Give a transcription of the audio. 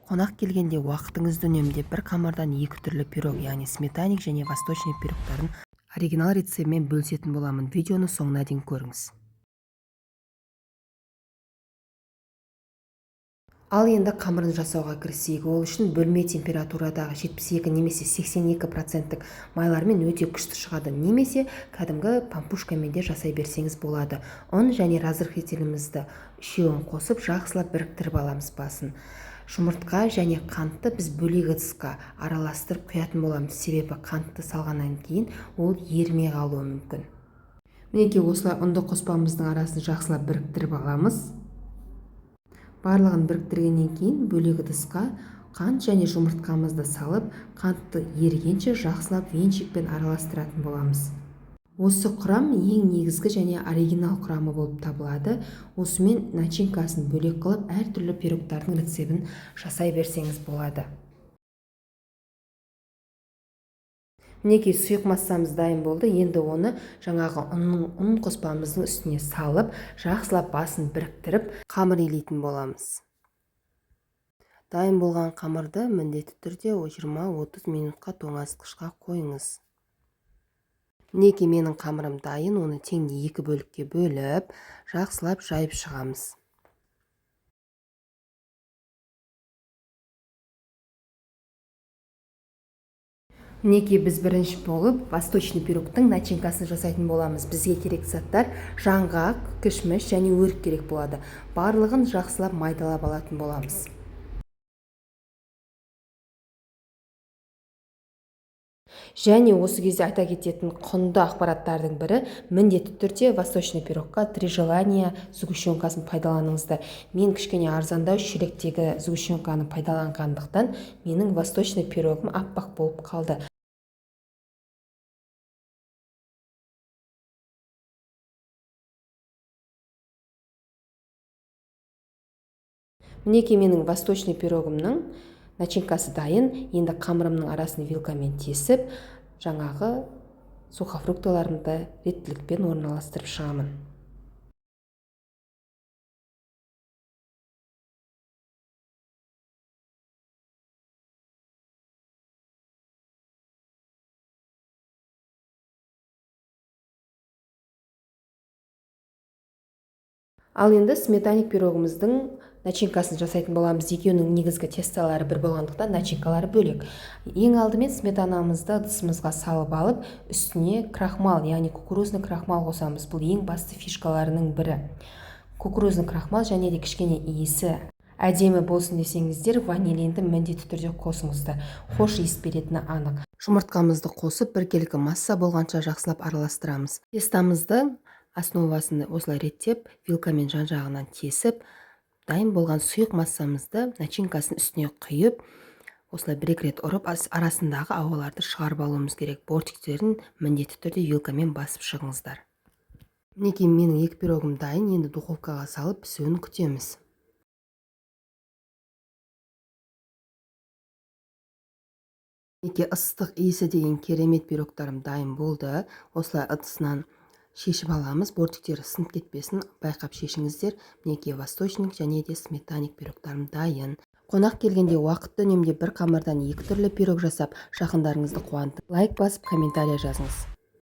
Қонақ келгенде уақытыңызды үнемдеп, бір қамырдан екі түрлі пирог, яғни сметанник және восточный пирогтарын оригинал рецептімен бөлісетін боламын. Видеоны соңына дейін көріңіз. Ал енді қамырын жасауға кірісейік. Ол үшін бөлме температурадағы 72 немесе 82% майлармен өте күшті шығады. Немесе кәдімгі пампушкамен де жасай берсеңіз болады. Ұн және разрыхлителімізді үшеуін қосып жақсылап біріктіріп аламыз басын. Жұмыртқа және қантты біз бөлек ыдысқа араластырып құятын боламыз. Себебі қантты салғаннан кейін ол ерімей қалуы мүмкін. Мінекей осылай ұнды қоспамыздың арасын жақсылап біріктіріп аламыз. Барлығын біріктіргеннен кейін бөлек ыдысқа қант және жұмыртқамызды салып, қантты ерігенше жақсылап венчикпен араластыратын боламыз. Осы құрам ең негізгі және оригинал құрамы болып табылады. Осымен начинкасын бөлек қылып, әртүрлі пирогтардың рецебін жасай берсеңіз болады. Мінекей сұйық массамыз дайын болды. Енді оны жаңағы ұн қоспамыздың үстіне салып, жақсылап басын біріктіріп, қамыр илейтін боламыз. Дайын болған қамырды міндетті түрде 20-30 минутқа тоңазытқышқа қойыңыз. Мінекей менің қамырым дайын, оны теңдей екі бөлікке бөліп, жақсылап жайып шығамыз. Мінекей біз бірінші болып восточный пирогтың начинкасын жасайтын боламыз. Бізге керек заттар жаңғақ, кішміш және өрік керек болады. Барлығын жақсылап майдалап алатын боламыз. Және осы кезде айта кететін құнды ақпараттардың бірі, міндетті түрде восточный пирогқа Три желания сгущенкасын пайдаланыңыздар. Мен кішкене арзандау шелектегі сгущенканы пайдаланғандықтан менің восточный пирогым аппақ болып қалды. Мінекей менің восточный пирогымның начинкасы дайын. Енді қамырымның арасын вилкамен тесіп, жаңағы сухофрукталарымды реттілікпен орналастырып шығамын. Ал енді сметанник пирогымыздың начинкасын жасайтын боламыз. Екеуінің негізгі тесталары бір болғандықтан начинкалары бөлек. Ең алдымен сметанамызды ыдысымызға салып алып, үстіне крахмал, яғни кукурузный крахмал қосамыз. Бұл ең басты фишкаларының бірі. Кукурузный крахмал және де кішкене иісі әдемі болсын десеңіздер, ванилинді міндетті түрде қосыңыздар. Хош иіс беретіні анық. Жұмыртқамызды қосып, біркелкі масса болғанша жақсылап араластырамыз. Тестамызды основасын осылай реттеп, вилкамен жан-жағынан тесіп, дайын болған сұйық массамызды начинкасын үстіне құйып, осылай бір-екі рет ұрып, арасындағы ауаларды шығарып алуымыз керек. Бортиктерін міндетті түрде вилкамен басып шығыңыздар. Мінекей менің екі пирогым дайын, енді духовкаға салып пісуін күтеміз. Мінекей ыстық иісі деген керемет пирогтарым дайын болды. Осылай ыдысынан шешіп аламыз, бортиктері сынып кетпесін, байқап шешіңіздер. Мінекей восточник және де сметанник пирогтарым дайын. Қонақ келгенде уақытты үнемдеп, бір қамырдан екі түрлі пирог жасап, жақындарыңызды қуантып, лайк басып, комментария жазыңыз.